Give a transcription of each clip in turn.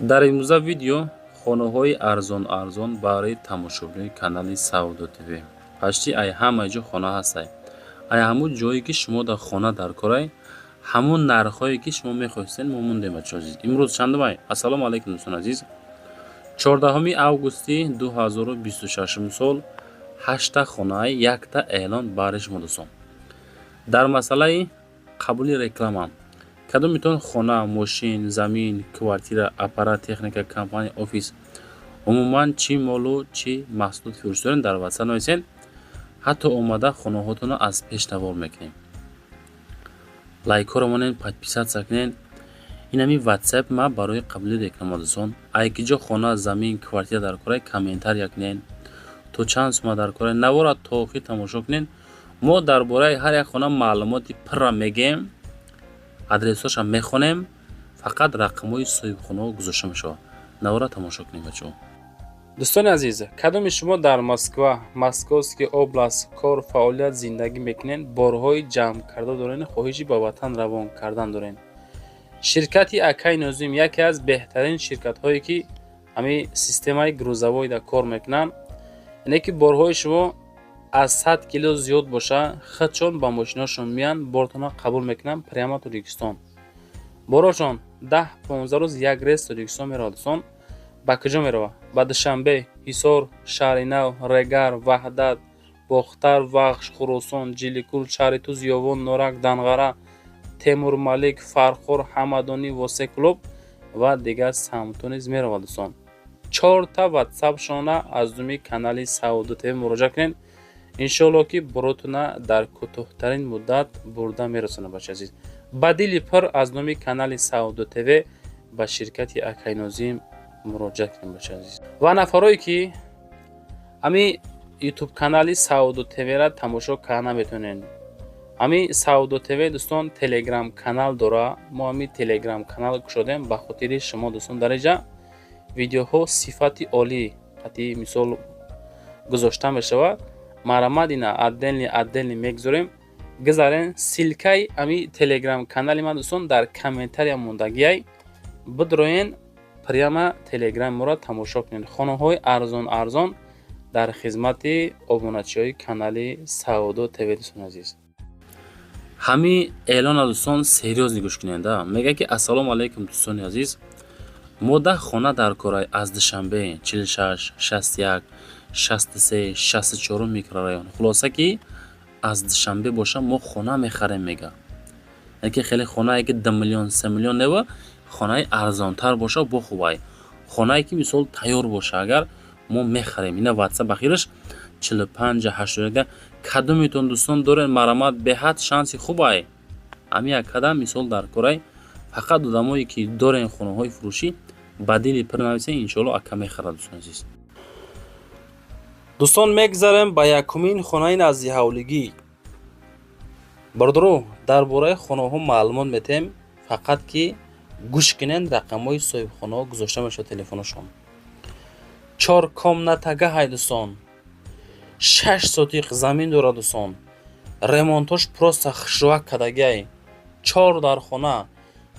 Дар имрӯза видео хонаҳои арзон-арзон барои тамошобинони канали Савдо ТВ. Почти ай ҳама ҷо хона ҳастай. Ай ҳамун ҷое, ки шумо дар хона дар корай, ҳамун нархҳое, ки шумо мехостед, мо мондем, бачаҳо азиз. Имрӯз чандумай? Ассалому алайкум, дӯстони азиз. 14 августи 2026 сол. Ҳашта хонаи якта эълон барои шумо, дӯстон. Дар масъалаи қабули реклама, кадомитон хона, мошин, замин, квартира, аппарат, техника, компания, офис, умуман чӣ молу чӣ маҳсулот фурӯш дорем, дар WhatsApp нависед, ҳатто омада хонаҳотонро аз пеш навор мекунем. Лайкҳоро монед, подписаться кунед. Инами WhatsApp ма барои қабули реклама, дӯстон. Ай ки ҷо хона, замин, квартира дар корай, комментария кунед, то чанд сума дар корай. Навора то охир тамошо кунед. Мо дар бораи ҳар як хона маълумоти пурра мегӯем, адресҳоша мехонем, фақат рақамҳои соҳибхонаҳо гузошта мешавад. Навора тамошо кунед, бачаҳо. Дӯстони азиз, кадоми шумо дар Москва, Московский область кор, фаъолият, зиндагӣ мекунед, борҳои ҷамъ карда доред, хоҳиши ба ватан равон кардан доред, ширкати Акай Нозим яке аз беҳтарин ширкатҳое, ки ҳамин системаи грузовойда кор мекунанд, яъне ки борҳои шумо аз 100 кило зиёд боша, худшон ба мошинҳошон меянд, бортонро қабул мекунанд, прямо Тоҷикистон. Борошон 10-15 рӯз як рейс Тоҷикистон меравад. Дӯстон, ба куҷо меравад? Ба Душанбе, Ҳисор, Шаҳри Нав, Регар, Ваҳдат, Бохтар, Вахш, Хуросон, Ҷиликул, шаҳри Туз, Ёвон, Норак, Данғара, Темурмалик, Фархор, Ҳамадонӣ, Восе, Кӯлоб ва дигар самтҳо низ меравад. Дӯстон, чорта ватсапшона аз думи канали Савдо ТВ муроҷиат кунед. Иншоалло, ки боротона дар кӯтоҳтарин муддат бурда мерасонад. Бача азиз, ба дили пур аз номи канали Савдо ТВ ба ширкати Акайнозим муроҷиат кунед, бача азиз. Ва нафарое, ки ҳами ютуб канали Савдо ТВра тамошо карда наметавонед, ҳами Савдо ТВ, дӯстон, телеграм канал дора. Мо ҳами телеграм канал кушодем ба хотири шумо, дӯстон. Дар инҷа видеоҳо сифати олӣ қати мисол гузошта мешавад. Марамад ина отдельный отдельный мегузорем. Гузарен, ссылкаи ами телеграм канали ман, дӯстон, дар комментария мондагиай. Бидроен, прямо телеграм моро тамошо кунед. Хонаҳои арзон арзон дар хизмати обуначиҳои канали Савдо ТВ. Дӯстони азиз, ҳамин эълона, дӯстон, серьёзно гӯш кунед. Мегӯяд, ки ассалому алайкум, дӯстони азиз, мо 10 хона дар корай аз Душанбе, 46, 61, 63, 64 микрорайон. Хулоса, ки аз Душанбе боша, мо хона мехарем, мега. Яке ки хеле хонае, ки 2 миллион, 3 миллион нева, хонаи арзонтар боша, бо хубай, хонае, ки мисол тайёр боша агар, мо мехарем. Ина ватсап ахираш 45 81. Кадометон, дӯстон, доред, марамат, беҳад шанси хубай. Ҳамин як кадам мисол дар корай. Фақат одамое, ки дорен хонаҳои фурӯшӣ, ба дили пир нависен, иншоалло, ака мехарад. Дӯстони азиз, дӯстон, мегзарем ба якумин хонаи назди ҳавлигӣ. Бародаро, дар бораи хонаҳо маълумот метаҳем, фақат ки гӯш кунед, рақамҳои соҳибхонаҳо гузошта мешавад, телефонашон. Чор комнатага ҳай, дӯстон, 6 сотиқ замин дорад. Дӯстон, ремонтош просто хушрӯак кардагиай. Чор дархона,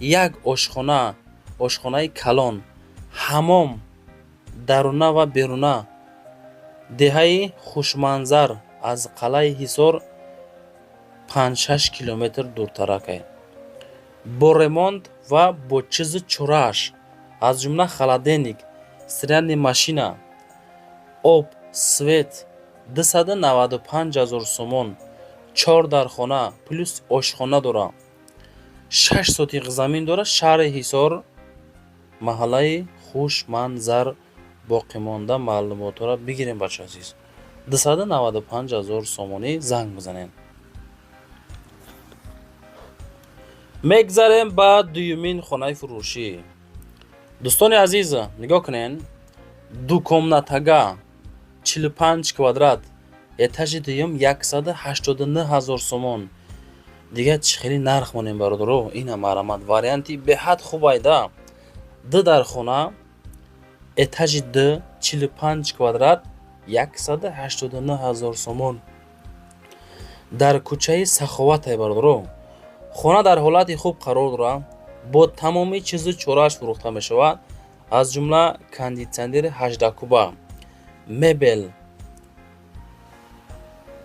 як ошхона, ошхонаи калон, ҳамом даруна ва беруна. Деҳаи хушманзар, аз қалъаи Ҳисор 5-6 километр дуртаракай. Бо ремонт ва бо чизу чорааш, аз ҷумла холодильник, стиральный машина, об, свет, 295 000 сомон. Чор дархона плюс ошхона дора, 6 сотиқ замин дора. Шаҳри Ҳисор, маҳаллаи Хушманзар. Боқимонда маълумотҳоро бигирем, бача азиз. 295 000 сомонӣ, занг бизанед. Мегзарем ба дуюмин хонаи фурӯшӣ. Дӯстони азиз, нигоҳ кунед: ду комнатага, 45 квадрат, этажи дуюм, 189 000 сомон. Дигар чӣ хеле нарх монем, бародаро? Ина марамат, варианти беҳад хубайда. Ду дархона, этажи ду, 45 квадрат, 189 000 сомон, дар кӯчаи Саховатай. Бародаро, хона дар ҳолати хуб қарор дорад, бо тамоми чизу чорааш фурӯхта мешавад. Аз ҷумла кондитсионери 18 куба, мебел,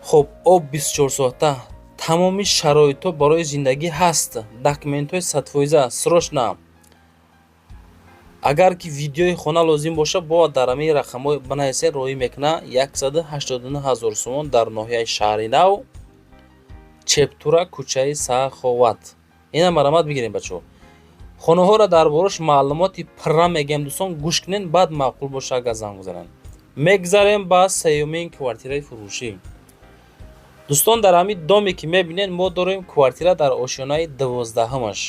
хуб, об 24 соата, тамоми шароитҳо барои зиндагӣ ҳаст. Документҳои 100%, срочно. Агар ки видеои хона лозим бошад, бояд дар ҳамин рақамҳо бинависед, роҳӣ мекунад. 189 ҳазор сомон, дар ноҳияи Шаҳри Нав, Чептура, кӯчаи Саховат. Ина марамат бигирем, бачаҳо. Хонаҳоро дар борош маълумоти пурра мегӯям, дӯстон, гӯш кунед, баъд маъқул боша, агар занг бизанед. Мегзарем ба сеюмин квартираи фурӯшӣ. Дӯстон, дар ҳамин доме ки мебинед, мо дорем квартира дар ошёнаи 12-ҳамаш.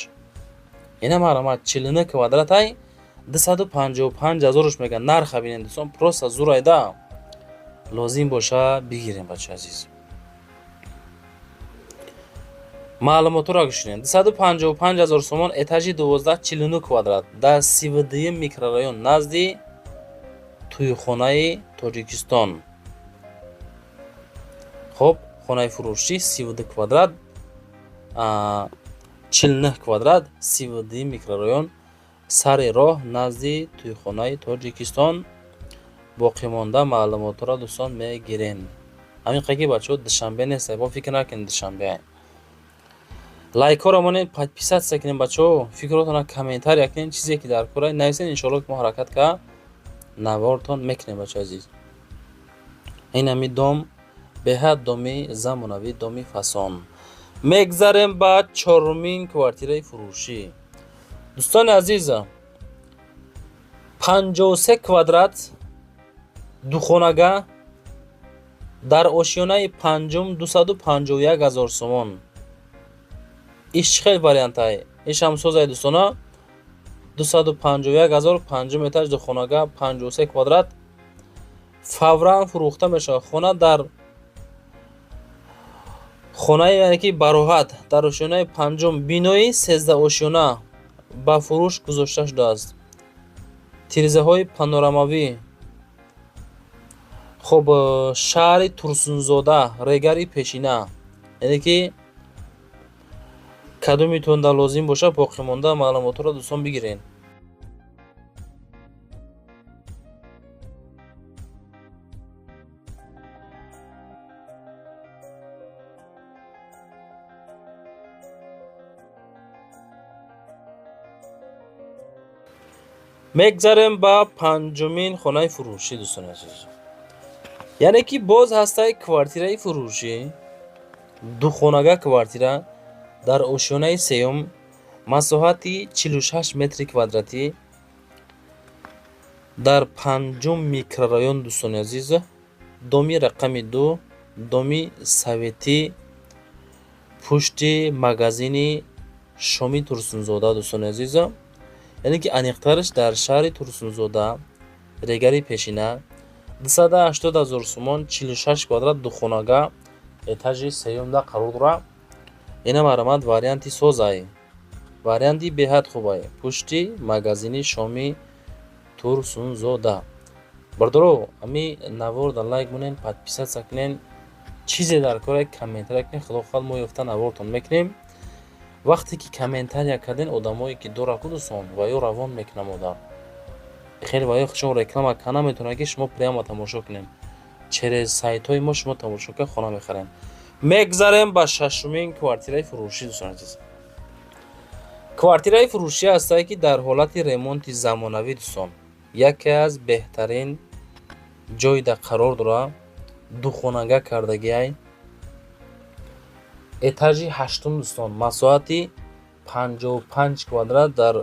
Ина марамат, 49 квадратай, 255 ҳазоруш мегӯянд. Нарха бинед, дӯстон, просто зурайда. Лозим боша, бигирем, бачаи азиз. Маълумотҳоро гӯш кунед. 255 ҳазор сомон, этажи 12, 49 квадрат, дар 32-юм микрорайон, назди тӯйхонаи Тоҷикистон. Хуб, хонаи фурӯшӣ 32 квадрат, 49 квадрат, 32-юм микрорайон, сари роҳ, назди тӯйхонаи Тоҷикистон. Боқимонда маълумотҳоро, дӯстон, мегирем. Ҳамин қаги, бачаҳо, Душанбе нест, бо фикр накунед Душанбе. Лайкҳоро монед, подписаться кунед, бачаҳо, фикротонро комментария кунед, чизе ки дар кора нависед. Иншоалло, ки мо ҳаракат кард, навортон мекунем, бачаҳои азиз. Ин ҳами дом беҳад доми замонавӣ, доми фасон. Мегзарем ба чорумин квартираи фурӯшӣ, дӯстони азиз. 53 квадрат, духонага, дар ошёнаи панҷум, 251 ҳазор сомон. Иш чӣ хел вариантай? Ишам созай, дӯстона. 251 ҳазор, панҷум этаж, духонага, 53 квадрат, фавран фурӯхта мешавад. Хона дар хонаи, яъне ки бароҳат, дар ошёнаи панҷум, бинои 13 ошёна ба фурӯш гузошта шудааст. Тирезаҳои панорамавӣ. Хуб, шаҳри Турсунзода, Регари пешина. Яъне ки кадомитонда лозим бошад, боқимонда маълумотҳоро, дӯстон, бигиред. Мегзарем ба панҷумин хонаи фурӯшӣ, дӯстони азиз. Яъне ки боз ҳастаи квартираи фурӯшӣ, духонага квартира дар ошёнаи сеюм, масоҳати 46 метри квадратӣ, дар панҷум микрорайон, дӯстони азиз, доми рақами 2, доми советӣ, пушти магазини Шоми Турсунзода, дӯстони азиз. Яъне ки аниқтараш дар шаҳри Турсунзода, Регари пешина, 280 ҳазор сомон, 46 квадрат, духонага, этажи сеюмда қарор дорад. Ина марамат, варианти созай, варианти беҳад хубай, пушти магазини Шоми Турсунзода. Бардоро, ами наворда лайк монед, подписаться кунед, чизе дар кора комментария кунед. Худо хоҳад, мо ёфта навортон мекунем. Вақте ки комментария карден, одамое ки дора ку, дӯстон, ва ё равон мекунам одам хеле ва ё шумо реклама ка наметавонад, ки шумо прямо тамошо кунем. Через сайтҳои мо шумо тамошо кунед, хона мехарем. Мегзарем ба шашумин квартираи фурӯшӣ, дӯстони азиз. Квартираи фурӯшӣ ҳастае, ки дар ҳолати ремонти замонавӣ, дӯстон, яке аз беҳтарин ҷойда қарор дорад. Духонага кардагиай, этажи ҳаштум, дӯстон, масоҳати 55 квадрат, дар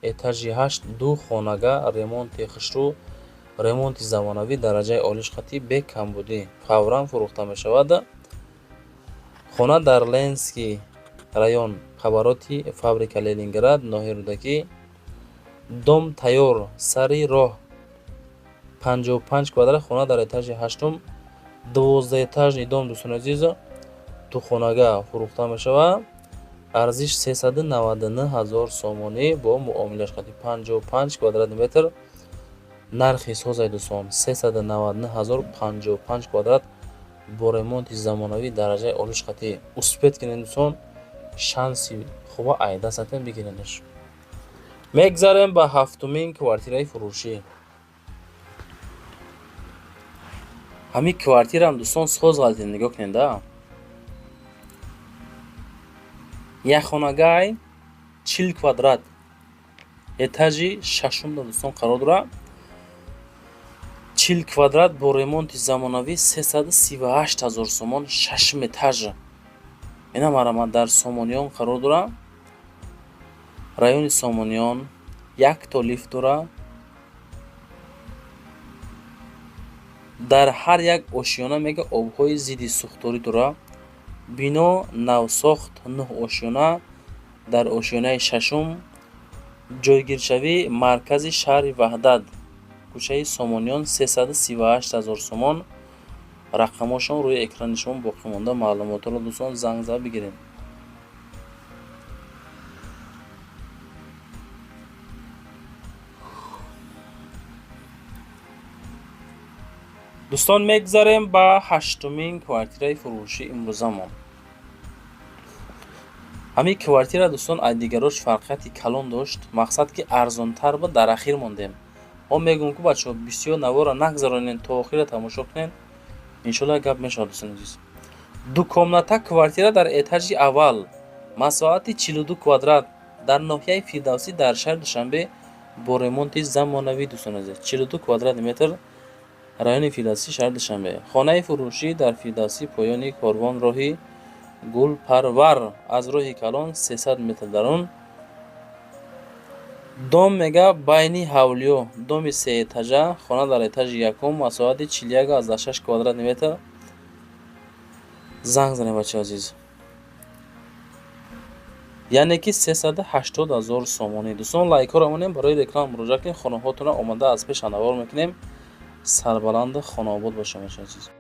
этажи ҳашт, ду хонага, ремонти хушрӯ, ремонти замонавӣ дараҷаи олиш қатӣ, бе камбудӣ, фавран фурӯхта мешавад. Хона дар Ленинский район, повороти фабрика Ленинград, ноҳияи Рӯдакӣ. Дом тайёр, сари роҳ, 55 квадрат, хона дар этажи ҳаштум, 12-этажный дом, дӯстони азиз, духонага фурӯхта мешавад. Арзиш 399 ҳазор сомонӣ бо муомилаш қати, 55 квадратный метр. Нархи созай, дӯстон, 399 ҳазор, 55 квадрат, бо ремонти замонавӣ дараҷаи олиш қатӣ. Успеть кунед, дӯстон, шанси хуба айда сатен, бигиренаш. Мегзарем ба ҳафтумин квартираи фурӯшӣ. Ҳамин квартираам, дӯстон, соз ғалтид, нигоҳ кунед, да. Якхонагай, 40 квадрат, этажи шашумда, дӯстон, қарор дорад. 40 квадрат бо ремонти замонавӣ, 338 000 сомон, шашум этаж. Ина, марҳамат, дар Сомониён қарор дорад, райони Сомониён, якто лифт дорад. Дар ҳар як ошёна, мега, обҳои зидди сӯхторӣ дорад. Бино навсохт, нӯҳ ошёна, дар ошёнаи шашум. Ҷойгиршавӣ: маркази шаҳри Ваҳдат, кӯчаи Сомониён, 338 000 сомон. Рақамҳошон рӯи экрани шумо боқӣ монда. Маълумотро, дӯстон, занг зада бигиред. Дӯстон, мегзарем ба ҳаштумин квартираи фурӯши имрӯзамон. Ҳамин квартира, дӯстон, аз дигарош фарқияти калон дошт. Мақсад, ки арзонтар буд, дар ахир мондем. Мо мегӯем, ку, бачаҳо, бисёр навора нагзаронед, то охира тамошо кунед, иншолла, гап мешавад. Дӯстони азиз, двухкомната квартира дар этажи аввал, масоҳати 42 квадрат, дар ноҳияи Фирдавсӣ, дар шаҳри Душанбе, бо ремонти замонавӣ. Дӯстони азиз, 42 квадрати метр, райони Фирдавсӣ, шаҳри Душанбе. Хонаи фурӯшӣ дар Фирдавсӣ, поёни Корвон, роҳи Гулпарвар, аз роҳи калон 300 метр дарун. Дом, мега, байни ҳавлиё, доми сеэтажа, хона дар этажи якум, масоҳати 41,6 квадратный метр. Занг занед, бачаи азиз. Яъне ки 380 000 сомонӣ. Дӯстон, лайкҳоро монем, барои реклама муроҷиат кунед. Хонаҳотонро омода аз пеш навор мекунем. Сарбаланду хонаобод бошед, бачаи азиз.